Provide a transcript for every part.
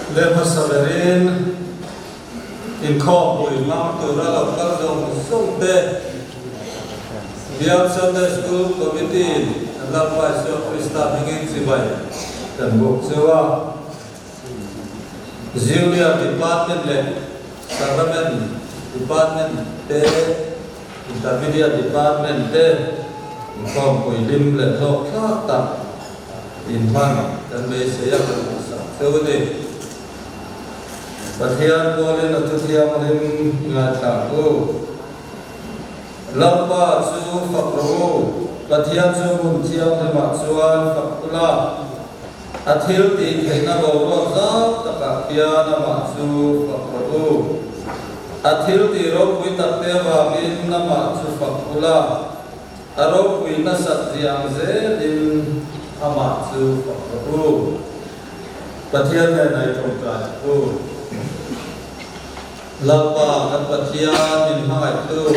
Le hmasa berin inkhawmpui hmang tura lo kal zawng zawng te Bial Sunday School Committee in an Lalpa Isua Krista hmingin chibai kan buk cheu a. Junior Department leh Sacrament Department te, Intermediate Department te inkhawmpui hlim leh hlawk thlak tak inhman kan beisei a kan duhsak cheu a ni. Pathian pawlin a thuthianghlim ngaithla u. Lalpa chu fak rawh u, Pathian chu hmun thianghlimah chuan fak ula, a thil tih theihna boruak zau takah khian amah chu fak rawh u. A thil tih ropui takte avangin amah chu fak ula, a ropui nasat ziang zelin amah chu fak rawh u. Pathian nen a i tawngtai ang u. Lalpa kan Pathian min hmangaihtu,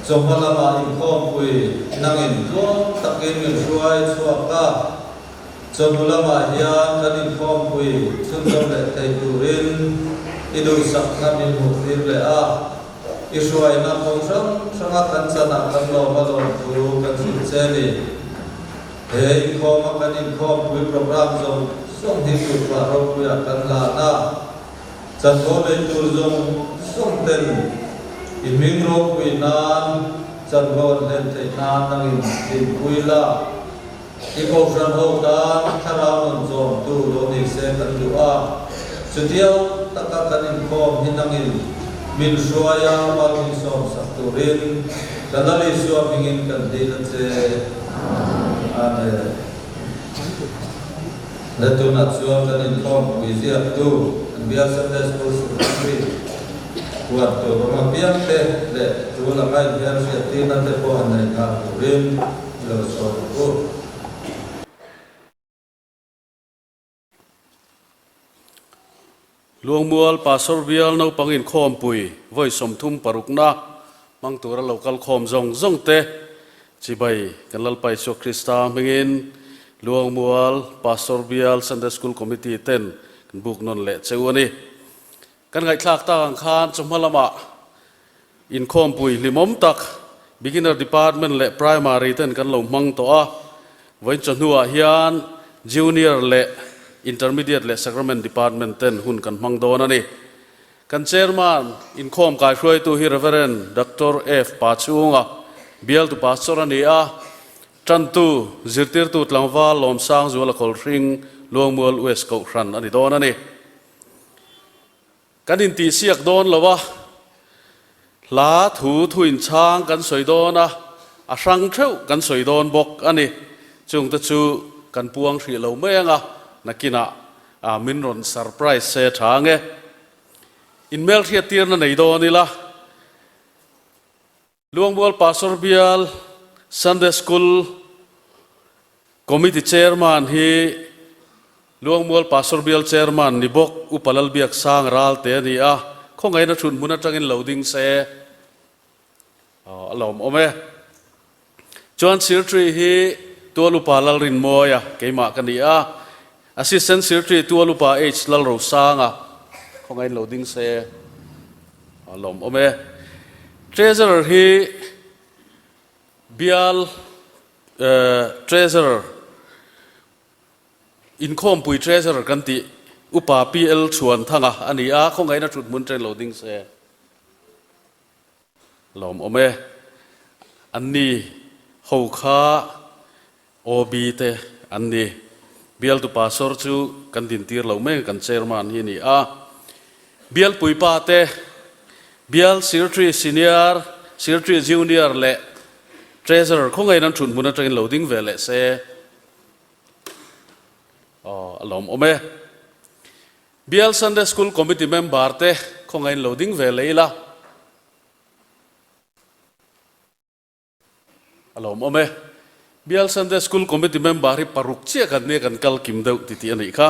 chawhma lamah inkhawmpui nangin tluang takin min hruai chhuak a, chawhnu lamah hian kan inkhawmpui chhunzawm leh thei turin i duhsakna min hmuhtir leh a, i hruaina kawng hrang hranga kan chanah kan lawm a lawmthu kan hrilh che ni. He inkhawma kan inkhawmpui programme zawng zawng hi Kutpah ropuiah kan hlan a. Chanvo nei tur zawng zawng ten i hming ropui nan chanvo an hlen theih nan nangin dinpui la. I kohhran ho tan thlarau nun zawmtu lo ni se kan duh a, chutiang taka kan inkhawm hi nangin min hruai a mal min sawmsak turin ka Lal Isua hmingin kan dil a che. Amen. Le tunah chuan kan inkhawmpui ziaktu an Bial Sunday School Secretary huat tur awm apiang te leh tul anga inhmel hriattirna te pawh han nei nghal turin i lo sawi ang u. Luangmual Pastor Bial naupang inkhawmpui vawi 36na hmang tura lo kal khawm zawng zawng te chibai kan Lalpa Isua Krista hmingin Luangmual Pastor Bial Sunday School Committee ten kan buk nawn leh cheu a ni. Kan ngaihthlak tak ang khan chawhma lamah inkhawmpui hlimawm tak Beginner Department leh Primary ten kan lo hmang tawh a, vawiin chawhnuah hian Junior leh Intermediate leh Sacrament Department ten hun kan hmang dawn a ni. Kan Chairman inkhawm kaihruaitu hi Rev. Doctor F. Pachhunga, Bialtu Pastor a ni a, Tantu, Zirtirtu Tlangval Lawmsang Zuala Kawlhring, Luangmual West Kohhran a ni dawn a ni. Kan intihsiak dawn lo a, hla thu thu inchhang kan sawi dawn a, a hrang theuh kan sawi dawn bawk a ni. Chungte chu kan puang hrih lo mai ang a, nakinah min rawn surprise se tha ang e. Inhmelhriattirna nei dawn ila. Luangmual Pastor Bial Sunday School Committee Chairman hi Luangmual Pastor Bial Chairman ni bawk Upa Lalbiaksang Ralte a ni a, khawngaihna thut hmun atangin lo ding se a lawmawm e. Chuan Secretary hi Tual Upa Lalrinmawia keimah ka ni a, Assistant Secretary Tual Upa H Lalrosanga khawngaihna lo ding se. A lawmawm e. Treasurer hi bial Treasurer, inkhawmpui Treasurer kan tih Upa PL Chhuanthanga a ni a, khawngaihna thut hmun ṭen lo ding se. Lawmawm e. Anni ho kha OB te an ni. Bialtu Pastor chu kan dintir lo mek kan Chairman hi a ni a. Bial puipa te, Bial Secretary Senior, Secretary Junior leh Treasurer khawngain an thut hmun atangin lo ding ve leh se. Aw, a lawmawm e. Bial Sunday School Committee member te khawngain lo ding ve leh ila. A lawmawm e. Bial Sunday School Committee member hi paruk chiah kan nia kan kal kim deuh ti tih a nih kha.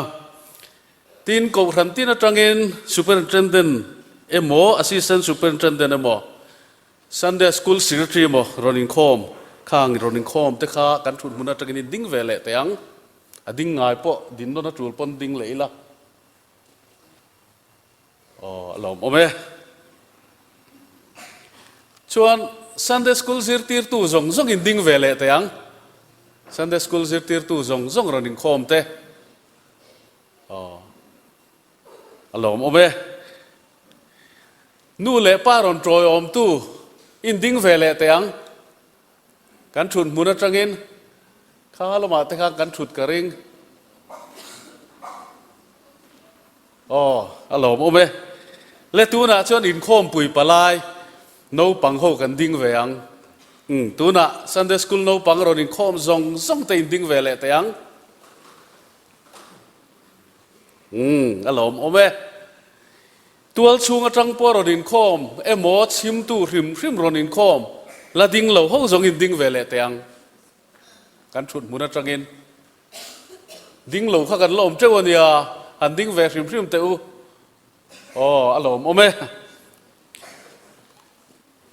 Tin, Kohhran tin atangin Superintendent emaw Assistant Superintendent emaw Sunday School Secretary emaw rawn inkhawm khang rawn inkhawm te kha kan thut hmun atangin in ding ve leh teh ang. A ding ngai pawh din nawn a tul pawn ding leh ila. Aw, a lawmawm e. Chuan Sunday School zirtirtu zawng zawng in ding ve leh teh ang. Sunday School zirtirtu zawng zawng rawn inkhawm te. Aw, a lawmawm e. Nu leh pa rawn tawiawmtu in ding ve leh teh ang. Kan thut hmun atangin kha lamah te khan kan thut ka ring. Aw, a lawmawm e. Le tunah chuan inkhawmpui palai naupang ho kan ding ve ang. Umm, tunah Sunday School naupang rawn inkhawm zawng zawng te in ding ve leh teh ang. Umm, a lawmawm e. Tual chhung atang pawh rawn inkhawm emaw chhimtu hrim hrim rawn inkhawm la ding lo ho zawng in ding ve leh teh ang. Kan thut hmun atangin ding lo kha kan la awm teuh a nia, han ding ve hrim hrim teh u. Aw, a lawmawm e.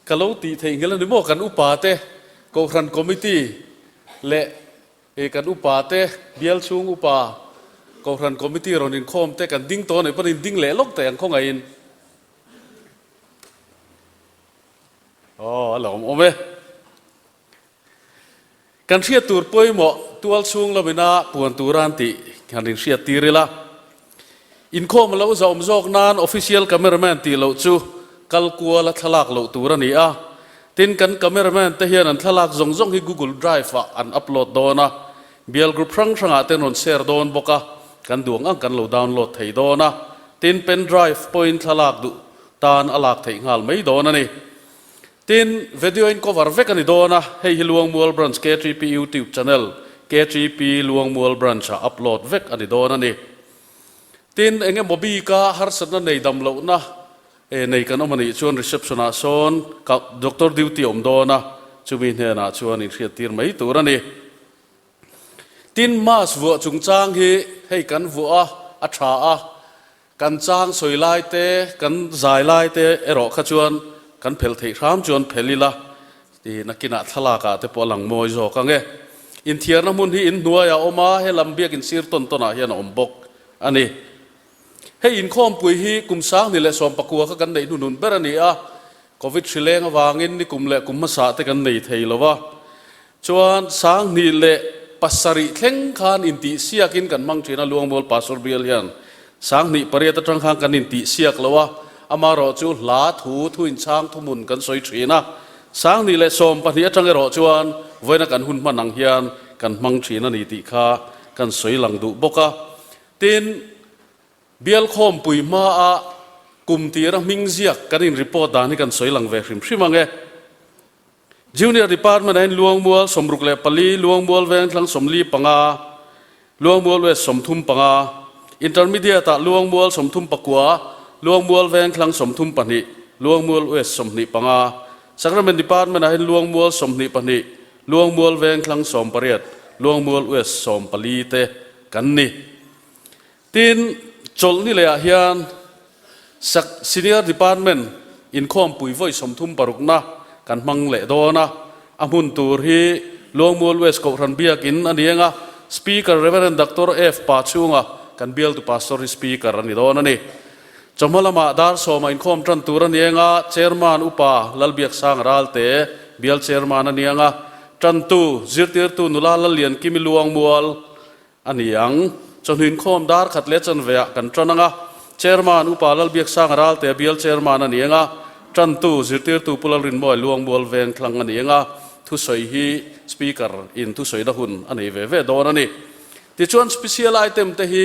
Ka lo tih theih nghilh a ni maw kan upa te, Kohhran Committee leh He kan upa te, bial chhung upa, Kohhran Committee rawn inkhawm te kan ding tawh a nih pawn in ding leh lawk teh ang khawngaihin. Aw, a lawmawm e. Kan hriat tur pawimawh tual chhung lamina puan tura an tih han inhriat tir ila. Inkhawm a lo zahawm zawk nan official cameraman tih loh chu kal kual a thlalak loh tur a ni a. Tin, kan cameraman te hian an thlalak zawng zawng hi Google Drive ah an upload dawn a, bial group hrang hrangah ten rawn share dawn bawk a, kan duang ang kan lo download thei dawn a. Tin, pen drive pawhin thlalak duh tan a lak theih nghal mai dawn a ni. Tin, video in cover vek a ni dawn a, hei hi Luangmual Branch KTP YouTube channel KTP Luangmual Branch ah upload vek a ni dawn a ni. Tin, eng emaw bika harsatna nei dam lohna nei kan awm a nih chuan reception ah sawn ka doctor duty awm dawn a, chumi hnenah chuan inhriattir mai tur a ni. Tin, mask vuah chungchang hi hei kan vuah a, a tha a, kan chang sawi lai te, kan zai lai te erawh kha chuan kan phel theih hram chuan phel ila Ti nakinah thlalakah te pawh a lang mawi zawk ang e. Inthiarna hmun hi in hnuaiah a awm a, he lam biak insir tawn tawnah hian a awm bawk a ni. Hei inkhawmpui hi kum 2019 kha kan neih hnuhnun ber a ni a, Covid hri leng avangin ni kum leh kum hmasa te kan nei thei lo va. Chuan 2007 thleng khan intihsiakin kan hmang thin a, Luangmual Pastor Bial hian 2008 atang khan kan intihsiak lo a, amaherawh chu hla thu thu inchhang thuhmun kan sawi thin a, 2012 atang erawh chuan vawiina kan hun hman ang hian kan hmang thin a ni tih kha kan sawi lang duh bawk a. Tin, Bial khawmpui hmaa kum tira hming ziak kan in report dan hi kan sawi lang ve hrim hrim ang e. Junior Department ah hian Luangmual 64, Luangmual Vengthlang 45, Luangmual West 35, Intermediate ah Luangmual 39, Luangmual Vengthlang 32, Luangmual West 25, Sacrament Department ah hian Luangmual 22, Luangmual Vengthlang 18, Luangmual West 14 te kan ni. Tin, chawlhni lehah hian Sak Senior Department inkhawmpui vawi 36 na kan hmang leh dawn a, a hmun tur hi Luangmual West Kohhran Biakin a ni eng a, Speaker Rev. Doctor F. Pa chhunga kan bialtu Pastor hi Speaker a ni dawn a ni. Chawhma lamah dar sawma inkhawm tan tur a ni eng a, Chairman Upa Lalbiaksanga Ralte bial Chairman a ni ang a, tantu zirtirtu nula Lalliankimi Luangmual A ni ang, chawhnu inkhawm dar khat leh chanve ah kan tan ang a, Chairman Upa Lalbiaksanga Ralte bial Chairman a ni ang a, tantu zirtirtu Pu Lalrinmawi Luangmual veng thlang a ni ang a, thusawi hi Speaker in thusawina hun a nei ve ve dawn a ni. Tichuan Special item te hi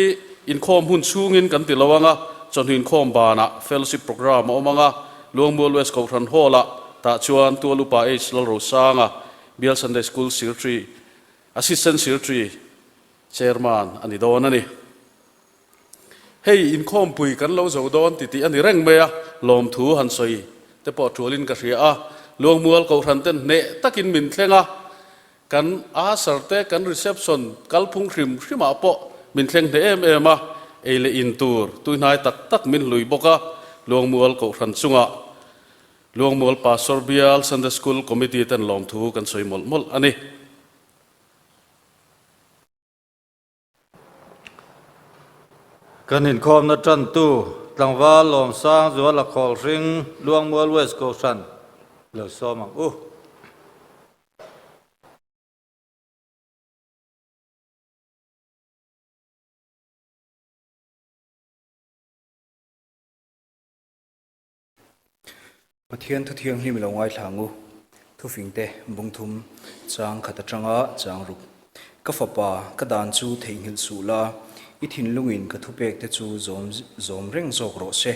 inkhawm hun chhungin kan ti lo ang a, chawhnu inkhawm banah Fellowship Programme a awm ang a, Luangmual West Kohhran Hall ah tah chuan Tual Upa H Lalrosanga bial Sunday School Secretary Assistant Secretary, Chairman a ni dawn a ni. Hei inkhawmpui kan lo zo dawn ti tih a ni reng mai a, lawmthu han sawi te pawh ṭualin ka hria a, Luangmual Kohhran ten hneh takin min thleng a, kan usher te kan reception kalphung hrim hrimah pawh min thleng hneh em em a, ei leh in tur tuihnai tak tak min hlui bawk a, Luangmual Kohhran chungah Luangmual Pastor Bial Sunday School Committee ten lawmthu kan sawi mawlh mawlh a ni. Kan inkhawmna tantu. Tlangval Lawmsang Zuala Khawlhring, Luangmual West Kohhran lo sawm ang u. Pathian Thuthianghlim i lo ngaithla ang u. Thufingte bungthum chang khat atanga chang ruk. Ka fapa, ka dan chu theihnghilh suh la, i thinlungin ka thupekte chu zawm zawm reng zawk rawh se.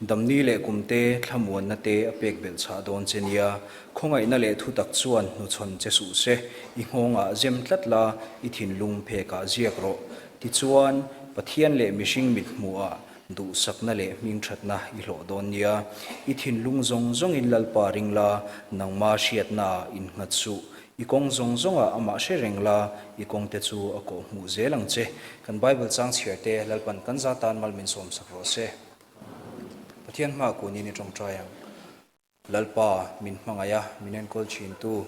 Damni leh kumte thlamuanna te a pek belh chhah dawn che nia. Khawngaihna leh thutak chuan hnuchhawn che suh se, i nghawngah zem tlat la, i thinlung phekah ziak rawh. Tichuan, Pathian leh mihring mithmuhah Duhsakna leh hmingthatna i hlawh dawn nia. I thinlung zawng zawngin Lalpa ring la, nangma hriatnaah innghat suh. I kawng zawng zawngah amah hre reng la, i kawngte chu a kawh hmuh zel ang che. Kan Bible chang chhiarte Lalpan kan za tan mal min sawmsak rawh se. Pathian hma kunin i tawngtai ang. Lalpa min hmangaih a, min enkawl thintu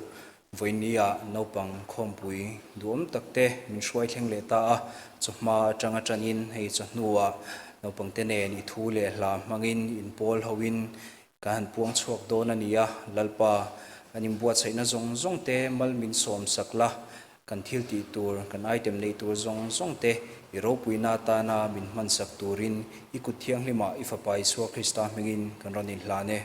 vawinia naupang khawmpui duhawm takte min hruai thleng leh ta a, chawhma atanga tanin hei chawhnuah naupangte nen i thu leh hla hmangin inpawl hoin kan han puang chhuak dawn a ni a, Lalpa kan inbuatsaihna zawng zawngte mal min sawmsak la, kan thil tih tur, kan item neih tur zawng zawng te i ropuina atana min hmansak turin i kut thianghlimah i Fapa Isua Krista hmingin kan rawn inhlan e.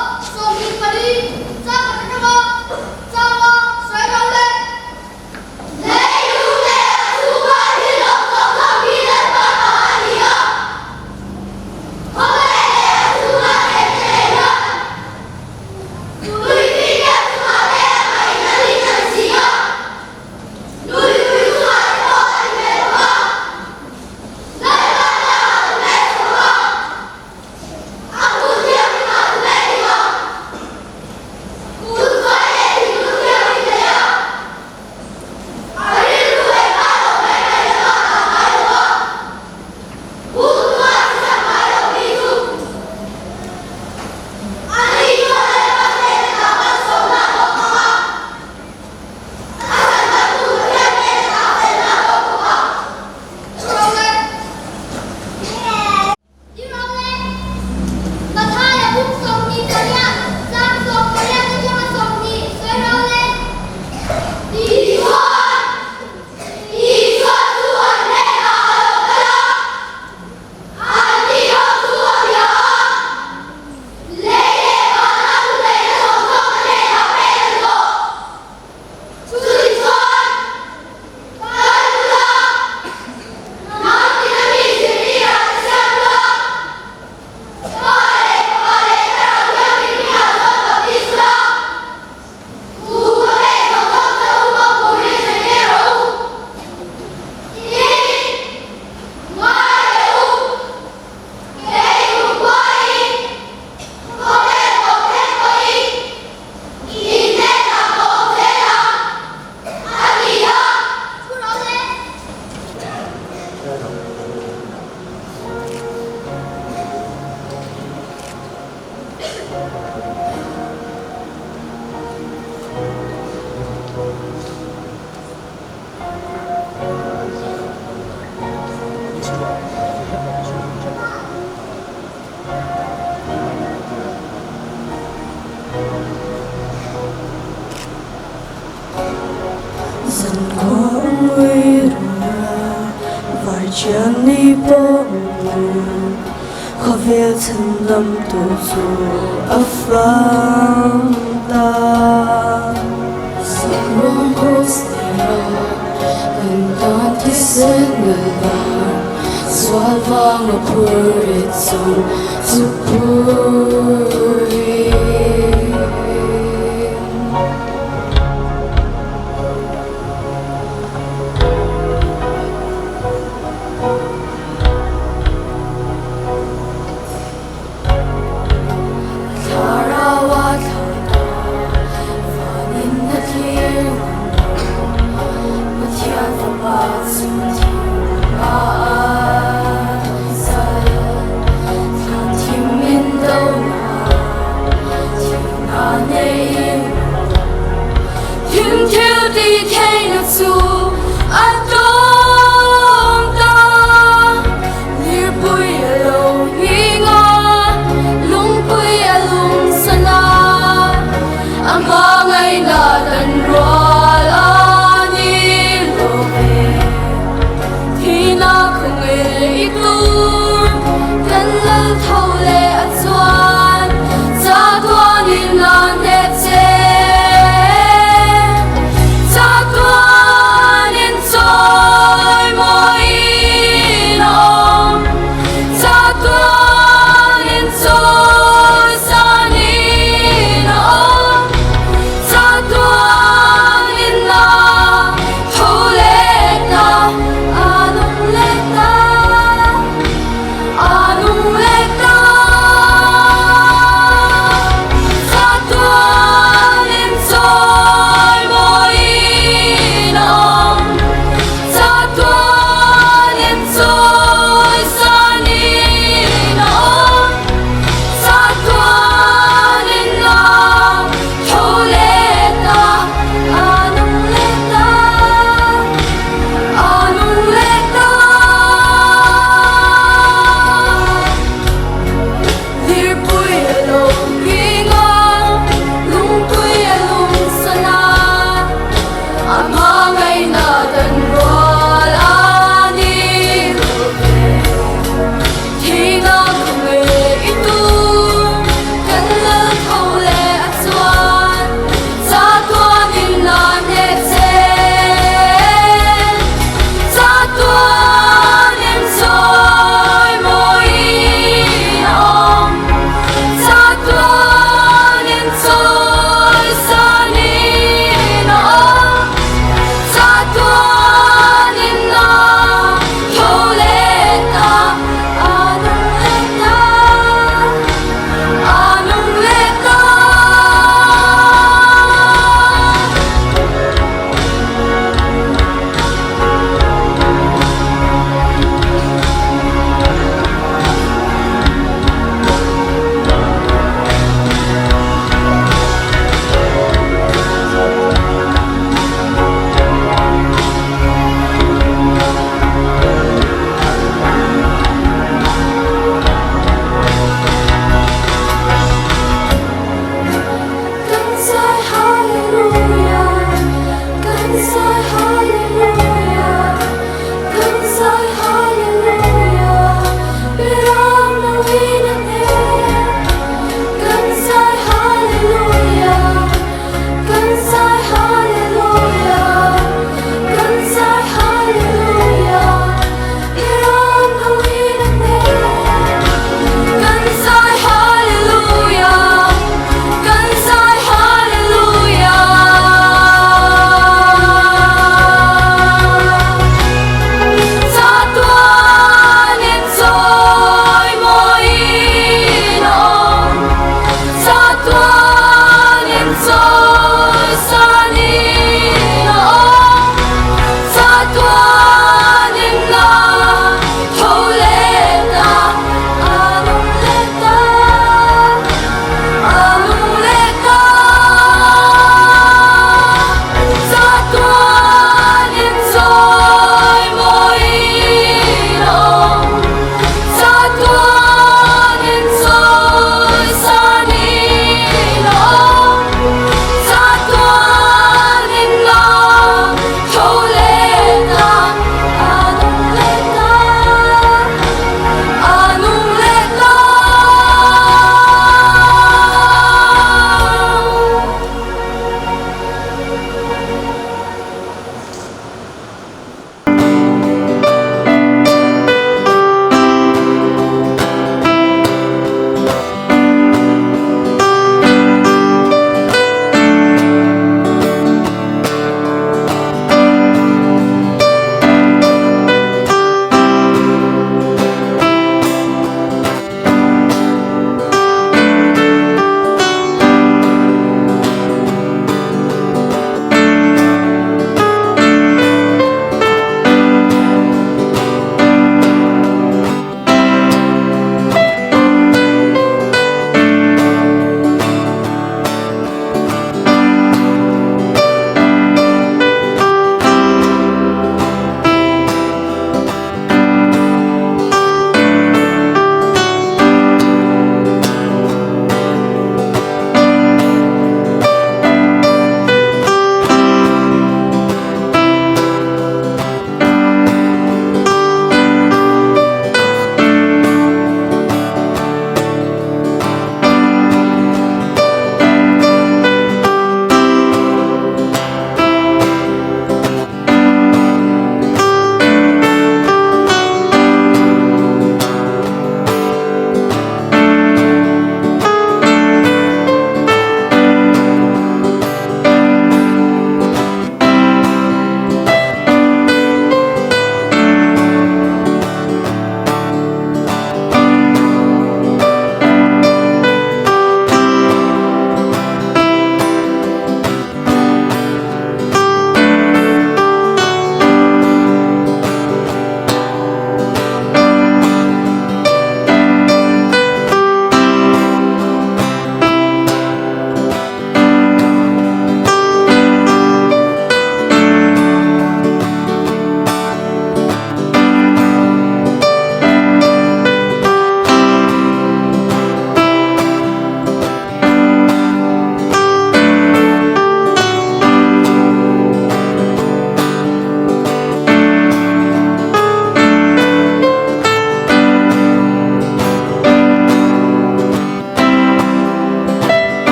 24 chang khat atanga changa sawi ro le. Leilung leh a chhunga thil awm zawng zawng hi Lalpa ta a ni a. Khawvel leh a chhunga chengte leh hian tui fihliah chungah te a ngaih a ni tan si a. Lui tui chungah te pawh a ni ve bawk a. Lalpa tlangah tu nge chho a? A hmun thianghlimah tu nge ding a? Kut fai leh thinlung thianghlim nei a. A rilru engmah lo ngaihnaih lama a dah ngai lo a. Hmuhtuah chi sak ngai lo mi chu. Ani chuan Lalpa hnena dah malsawmna a dawng ang a. A chhandamtu Pathian hnena dah felna a dawng bawk a. Mathaia bung 28, chang 18 atanga 20 sawi ro le. Tichuan, Isua chu an hnenah a lo kal a, an tih ho chu a bia a, Lei leh vana thuneihna zawng zawng ka hnenah pek a ni tawh. Chutichuan, kal ula, hnam tina mi zirtirah te siam ula, Pa leh Fapa leh Thlarau Thianghlim hmingah chuan baptis ula, thu ka pek zawng zawng che u hmang turin zirtir rawh u. Tin, ngai teh u, kei kumkhuain khawvel tawp thleng pawhin In hnenah ka awm zel a, a ti a. Thu ro le. Zankhua ngui rura vai chian ni pawh Khawvel chhandam tu chu a fam ta. Sakruang kraws nena kan tan thisen a lar, Sual vanga phur rit zawng chu phurin. Thlarau a thlah ta, vanin a thlir ngam lo, Pathian fapa chu thim a an zal, thlan thim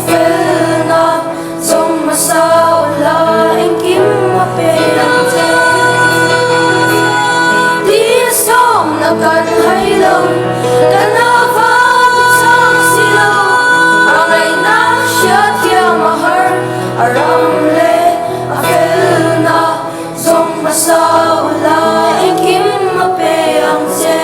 felna zawng hmasa ula engkim a pe ang che. Tia sawmna kan hai lo, kan avan chang si lo, a ngaihna hriat thiam a har, a ram leh a felna zawng hmasa ula engkim a pe ang che.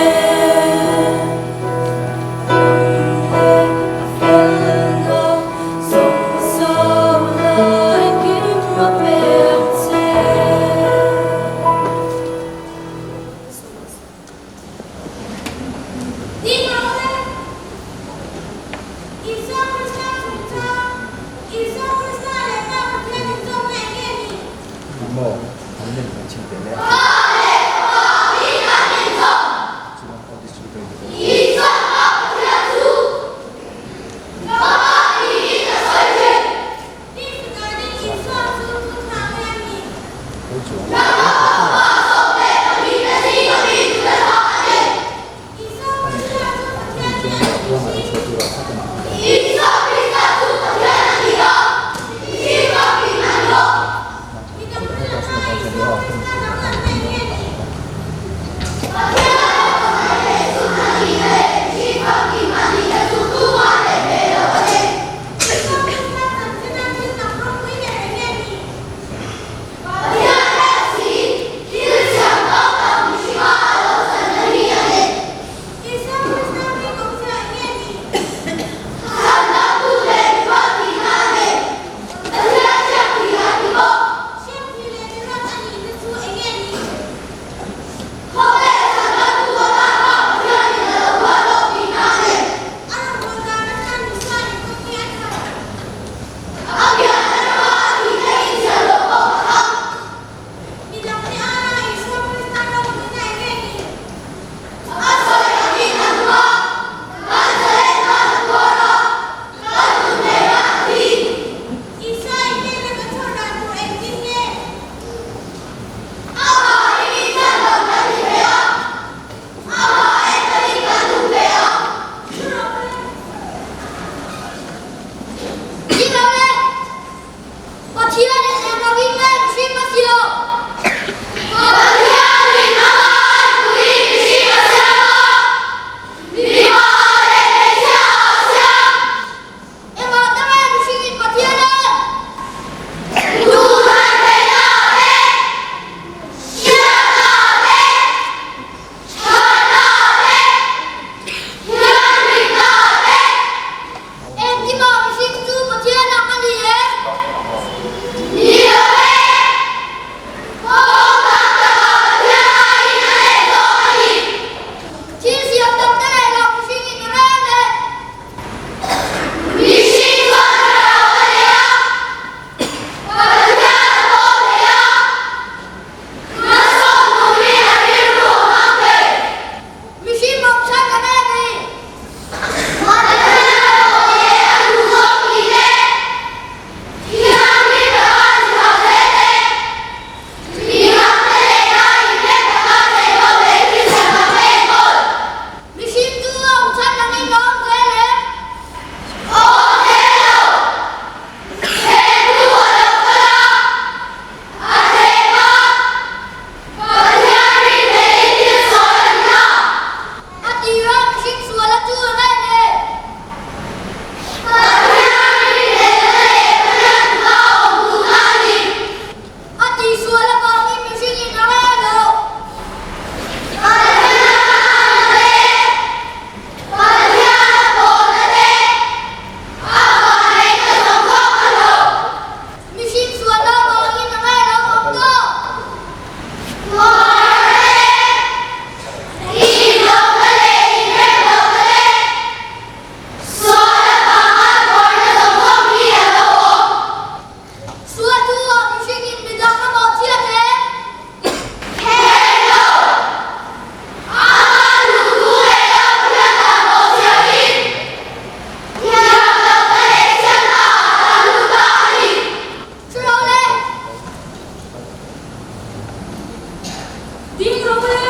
Ding rawh le!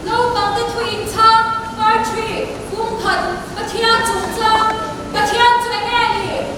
Naupangte thu inchhang, Part Three, Fung khat, Pathian chungchang, Pathian chu enge ni?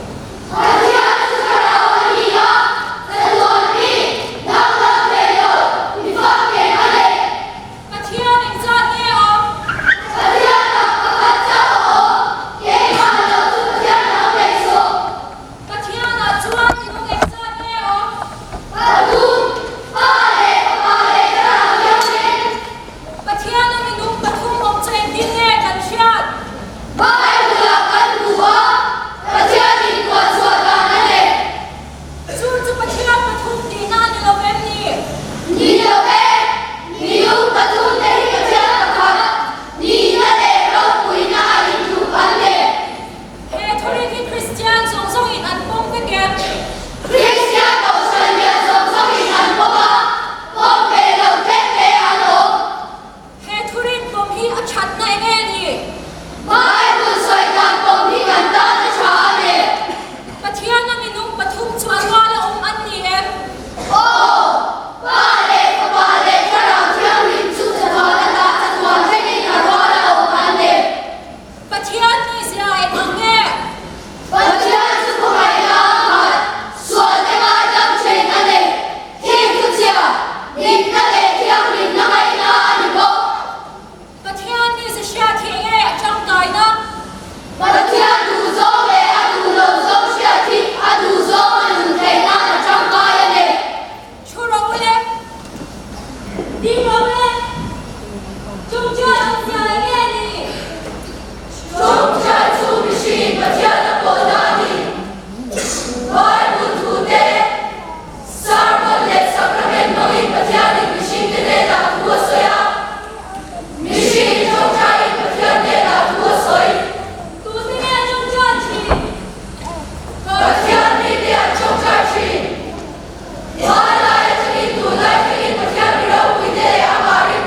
Ding rawh e! Chungchuan awmzia eng nge ni? Chungchuan chu mihring Pathian a pawhna a ni. Bible thu te, sermon leh sacrament hmangin Pathianin mihringte hnenah thu a sawi a. Mihring tawngtaiin Pathian hnenah thu a sawi. Tute nge tawngtai thin? Pathian mite an tawngtai thin. Hmanlai atangin tunlai thlengin Pathian mi ropuite leh amah ringtu.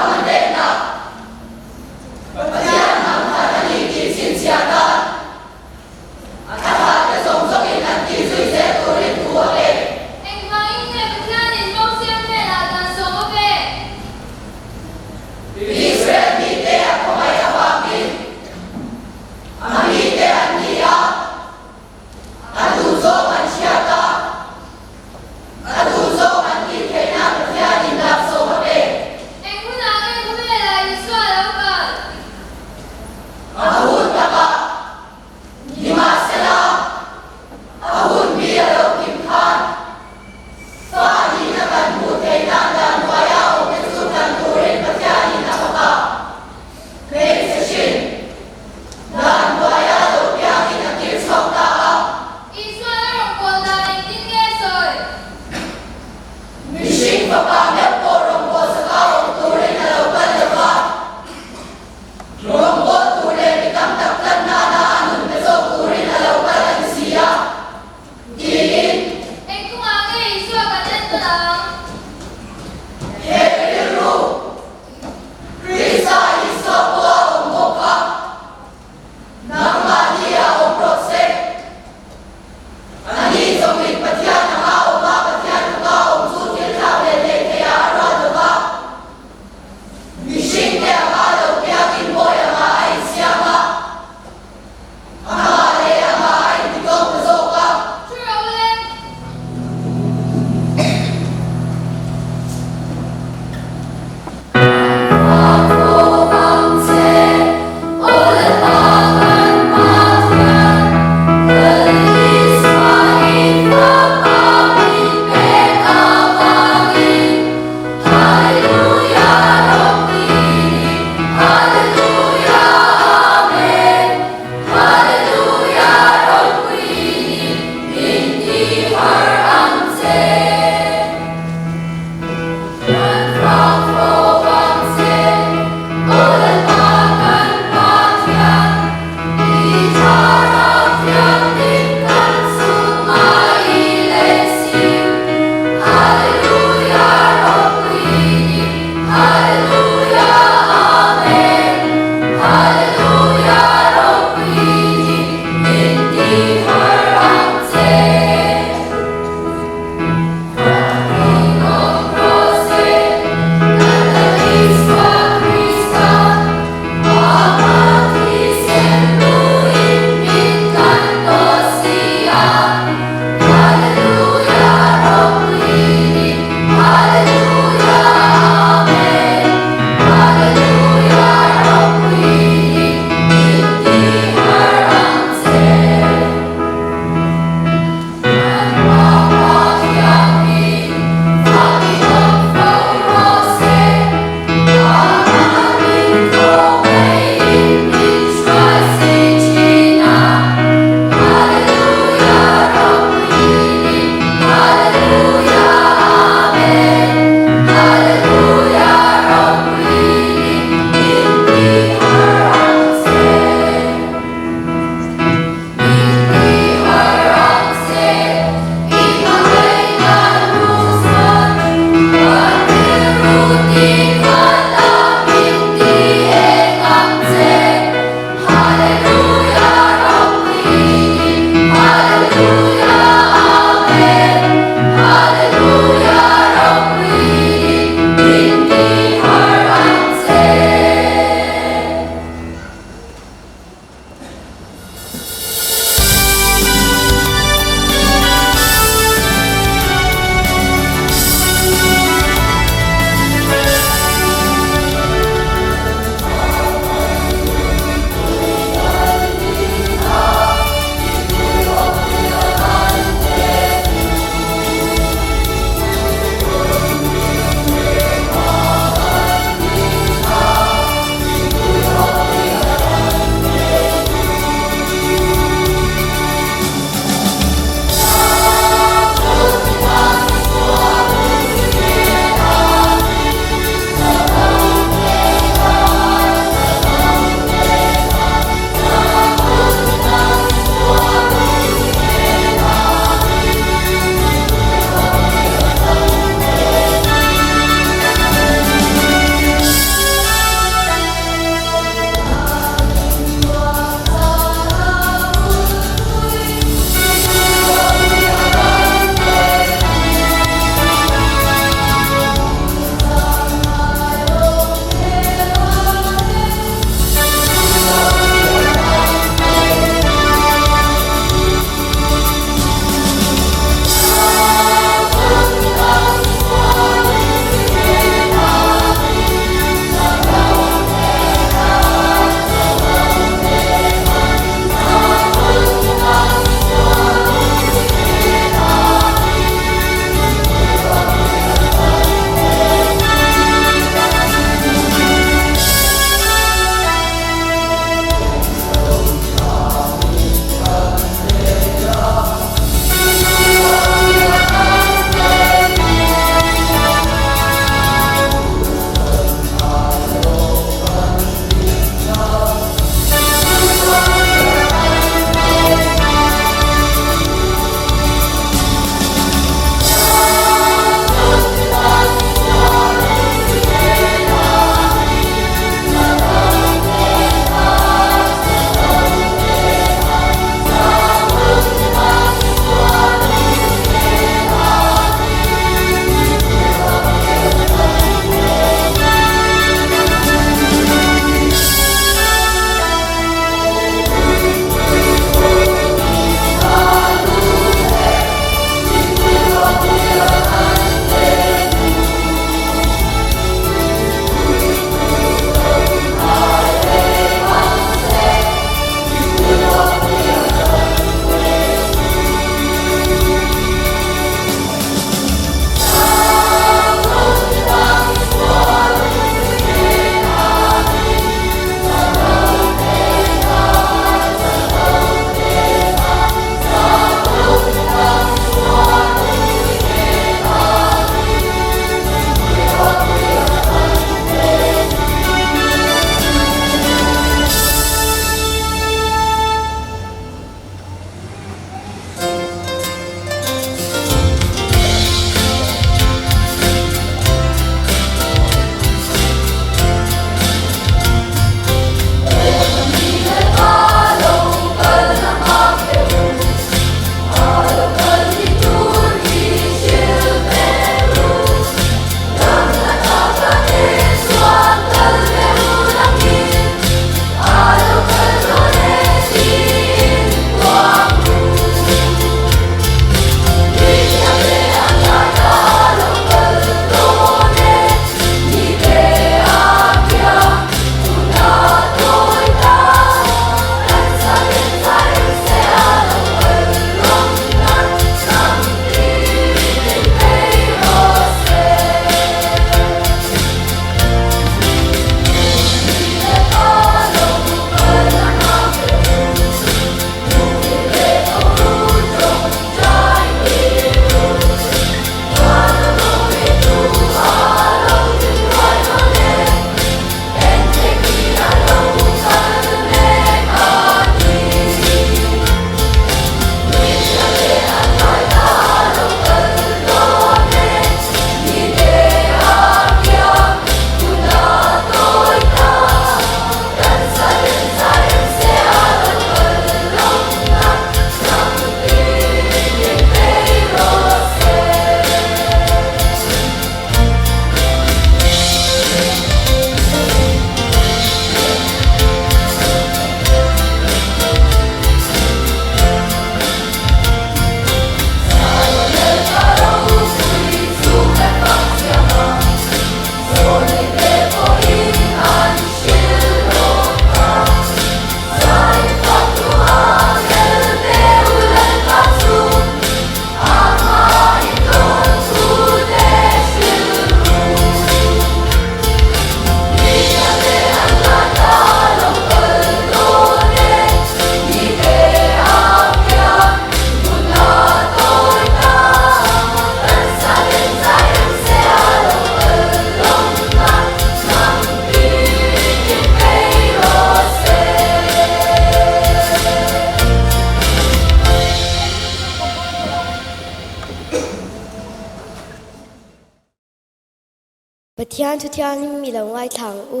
Pathian thu thianghlim i lo ngaithla ang u.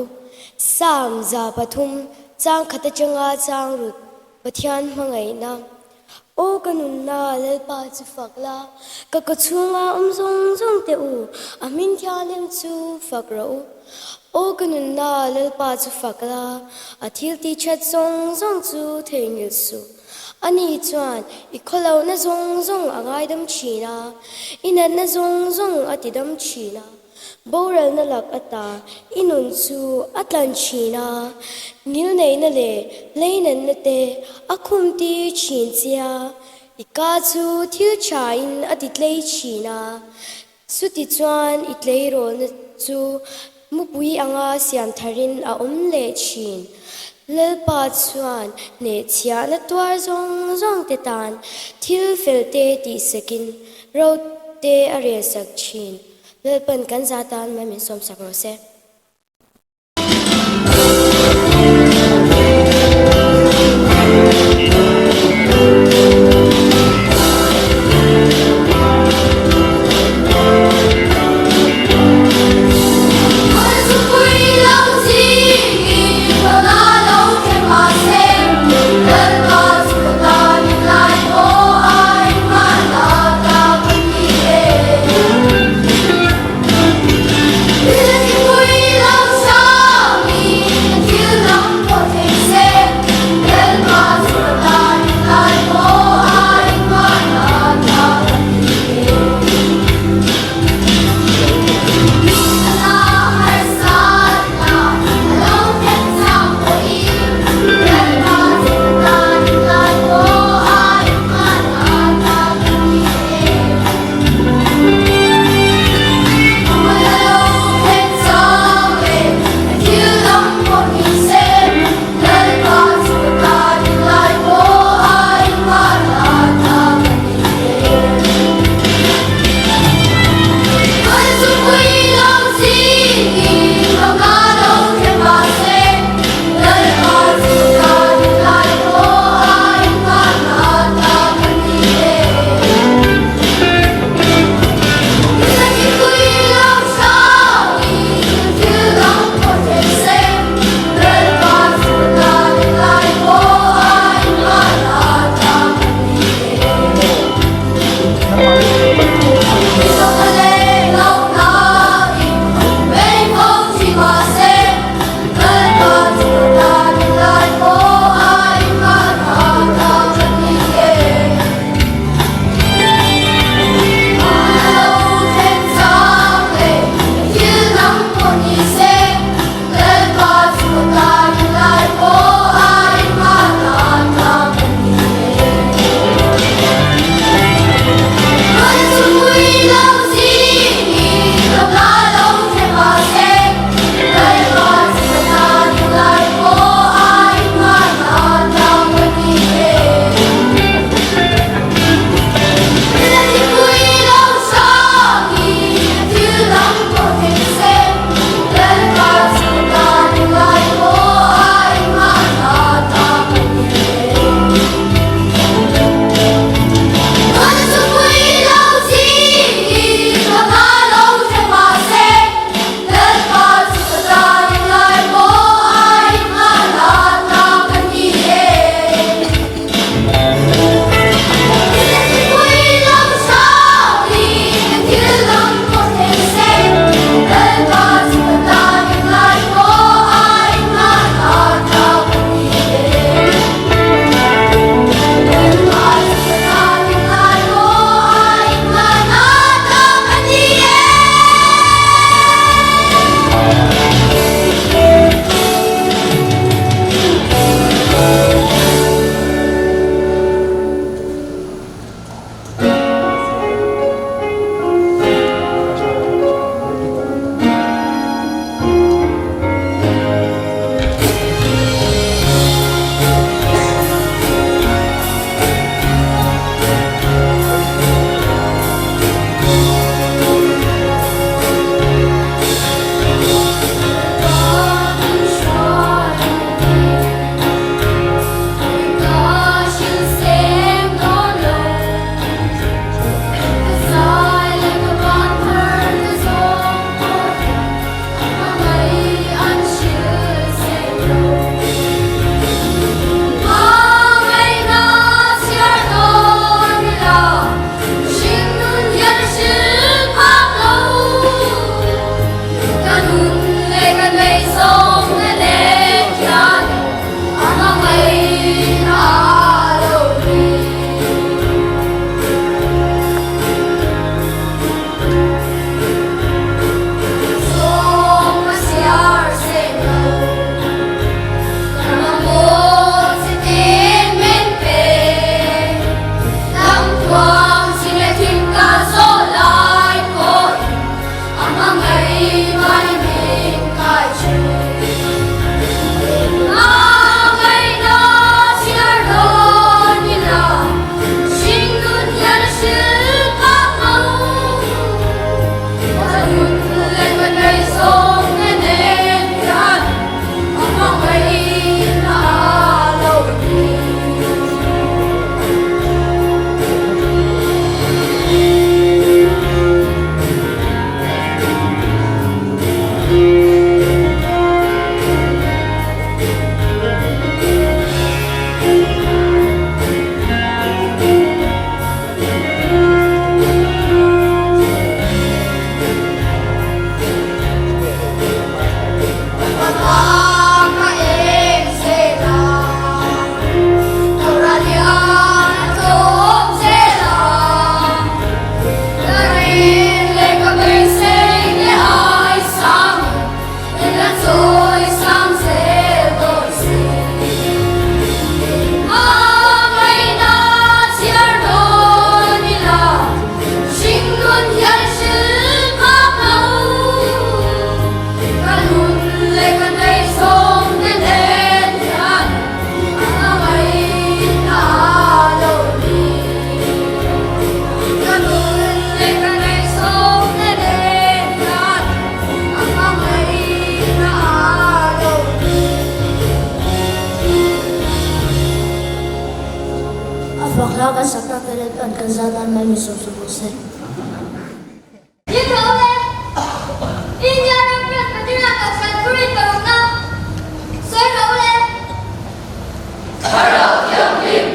Psalm 103, chang khat atanga chang rut, Pathian hmangaihna. Aw ka nunna, Lalpa chu fak la, ka kaw chhunga awm zawng zawng teh u, a hming thianghlim chu fak rawh u. Aw ka nunna, Lalpa chu fak la, a thil tih that zawng zawng chu theihnghilh suh. Ani chuan i khawlohna zawng zawng a ngaidam thin a, i natna zawng zawng a tidam thin a. Boralna lak ata i nun chu a tlan thin a, ngilneihna leh leinanna te a khum tir thin che a, i ka chu thil thain a ti tlei thin a. Chuti chuan i tleirawlna chu mupui anga siam tharin a awm leh thin. Lalpa chuan hnehchhiahna tuar zawng zawng te tan thil fel te tihsakin ro te a relsak thin. Lalpan kan za tan mai min sawmsak rawh se. Hla kan sak tak te Lalpan kan za tan mai min sawm sawm rawh se. Ni tho le, India ram Presbyterian Kohhran thurin parukna sawi tho le. Thlarau Thianghlim,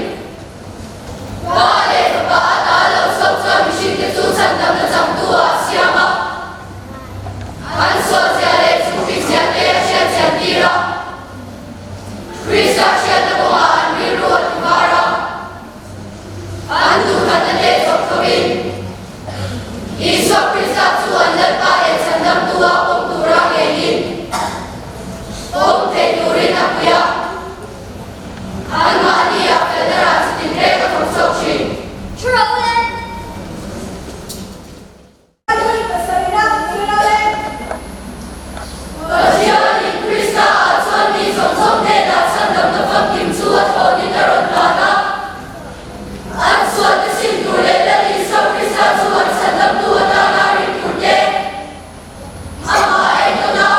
Pa leh Fapa ata lo chhuak chuan mihringte chu chhandamna changtu ah a siam a, an sualzia leh chhungfikzia te a hriatchian tir a, Krista hriatna kawngah an rilru a tivar a. An duhkhatna te chawp thovin, Isua Krista chu an Lalpa leh Chhandamtu a pawm tura ngenin pawm thei turin a pui a. Anmahni ah felna rah chi tinreng a thawk chhuak thin. Thu ro le. Pathianin Krista-ah chuan mi zawng zawng hnenah chhandamna famkim chu a thlawnin a rawn hlan a. An sualte sim tur leh Lal Isua Krista chu an chhandamtu atana ring tur te, amah a enkawn a.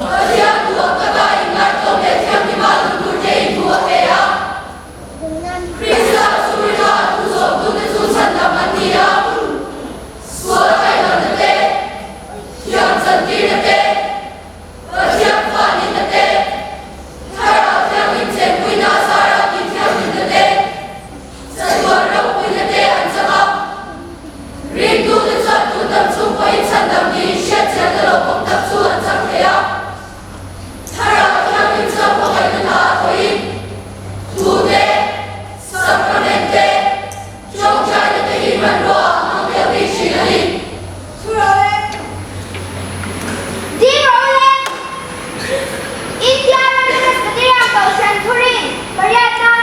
Pathian duhawm taka inngaihtlawm leh thianghlimah nun tur te in thu a pe a. Krista chu ringa a thu zawmtute chu chhandam an ni a, sual kaihhnawhna te, thiam chantirna te, Pathian fa nihna te, Thlarau Thianghlim chenpuina a zara tih thianghlimna te, chatuan ropuina te an chang a. Ringtute chuan tun dam chung pawhin chhandam niin hriatchianna lo awm tak chu an chang thei a. Thlarau Thianghlim chuan hmangaihna hna a thawhin, thu te, sacrament te, tawngtaina te hi hmanrua ah a hmang tel bik thin a ni. Thu ro e. Ding ro le. India ram Presbyterian Kohhran thurin pariatna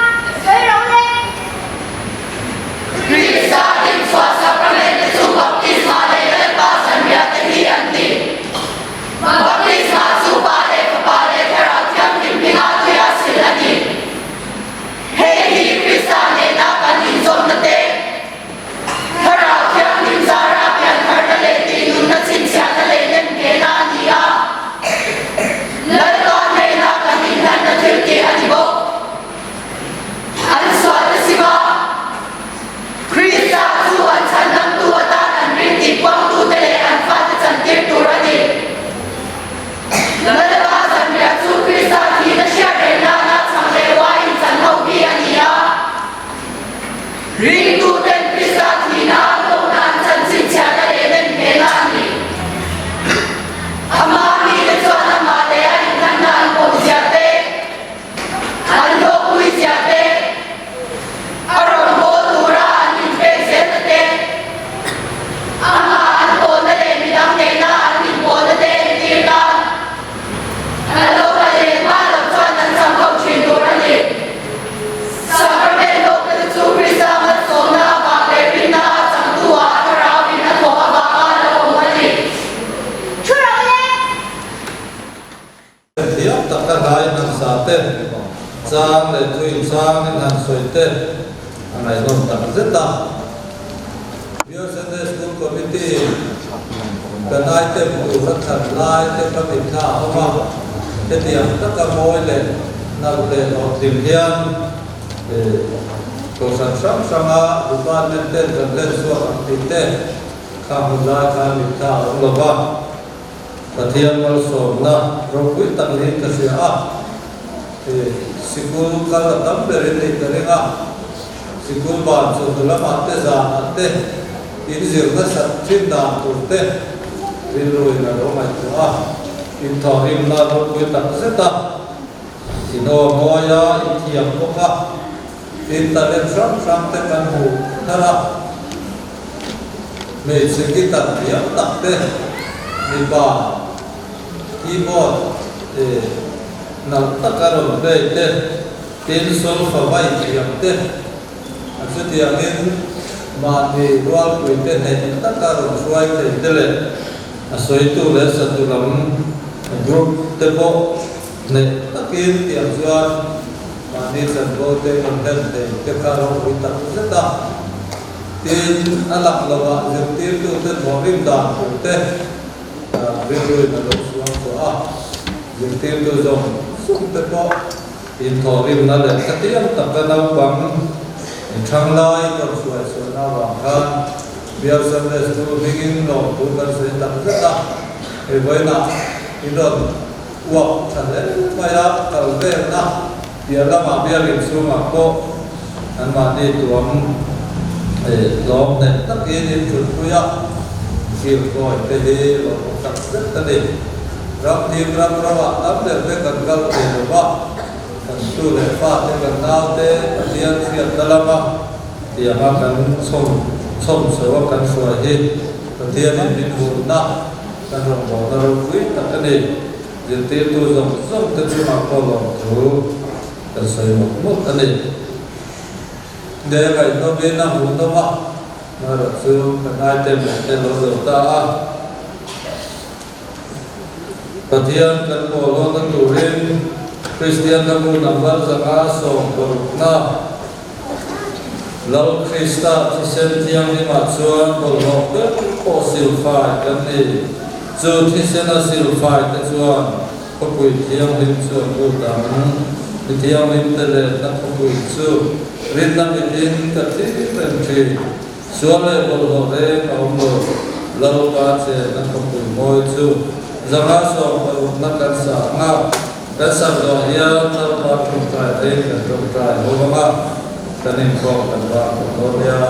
sawi ro le. Krista dinchhuah sacrament te chu baptisma leh Lalpa zanriah te hi an ni. Baptisma chu Pa leh Fapa leh Thlarau Thianghlim hmingah tuia sil a ni. Hei hi Krista nena kan inzawmna te, Thlarau Thianghlim zara piantharna leh tihnunna chhinchhiahna leh nemnghehna a ni a, Lalpa hnena kan inhlanna thil tih a ni bawk. An sualte sima Krista chu an chhandamtu atan an ring tih puangtute leh an fate chantir tur a ni. Lalpa zanriah chu Krista thihna hriat reng nana chhang leh uaiin chan ho hi a ni a. Ringtuten Krista thihna an hlawhna an chan chhinchhiahna leh nemnghehna a ni. Amah mite chuan amah leh a inhlanna an pawmzia te, An hlawhpui zia te, a rawngbâwl tura an inpek zelna te, amah an pawlna leh midang nena an inpawlna te entir nan an lo kal leh hma loh chuan an chang ho thin tur a ni. Sacrament hlawkna te chu Krista malsawmna avang leh rinna a changtu-ah a thlarauin a thawh avanga lo awm a ni. Thu ro le. Thiam taka hlai han sa te, chang leh thu inchang in han sawi te a ngaihnawm tak zet a. Bial Sunday School Committee kan item tur a thlan lai te kha mitthla a awm a, hetiang taka mawi leh nalh leh hlawhtling hian Kohhran hrang hranga department ten kan hlen chhuak ang tih te kha hmun lai khan mitthla a awm lo va. Pathian malsawmna ropui tak niin ka hria a, sikul kal a tam berin nih ka ring a, sikul ban chawhnu lamah te zanah te in zir nasat thin dan tur te rilruin a lo ngaihtuah a, inthawhrimna ropui tak zet a, in aw mawi a, in thiam bawk a, in talent hrang hrang te kan hmu thar a. Hmeichhe guitar thiam tak te, mipa keyboard nalh taka rawn play te, tin solfa vai thiam te, a chutiangin mahni rualpui te hneh taka rawn hruai thei te leh a sawitu leh satu lam group te pawh hneh takin tiang chuan mahni chanvo te rawn hlen thei te kha ropui tak zet a. Tin, a lang lovah zirtirtute thawhrim dan tur te rilruin a lo suang tawh a, zirtirtu zawng zawng te pawh inthawhrimna leh khatiang taka naupang In thang lai rawn hruai chhuahna avang khan Bial Sunday School hmingin lawmthu kan sawi tak zet a, hei vawiinah in rawn uak tha hle mai a, kal velna piah lamah bial inchhungah pawh anmahni tuam hlawm hneh takin in thutpui a, kilkawi te hi lawmawm tak zet a ni. Ram hlim ram roah tam ber te kan kal thei lo va. Kan tu leh fate kan naute Pathian hriatna lama tianga kan chhawm chhawm chho a kan hruai hi Pathianin min hurna kan rawngbawlna ropui tak a ni. Zirtirtu zawng zawng te chungah pawh lawmthu kan sawi mawlh mawlh a ni. Nge ngaihnawmin a hmuhnawm a, amaherawh chu kan item leh te lo zo ta a. Pathian kan bawlhawna turin Kristian hlabu number 166 Lal Krista thisen thianghlimah chuan bawlhhlawh ber pawh silfai kan ni. Chu thisena silfai te chuan khawpui thianghlim chu an lut ang. Mi thianghlim te lenna khawpui chu rinna mitin ka thlir reng thin. Sual leh bawlhhlawh reng a awm lo. Lalpa chenna khawpui mawi chu 116 kan sa ang a, kan sak zawh hian Lalpa tawngtai reng kan tawngtai ho ang a, kan inkhawm kan vang tawh dawn nia.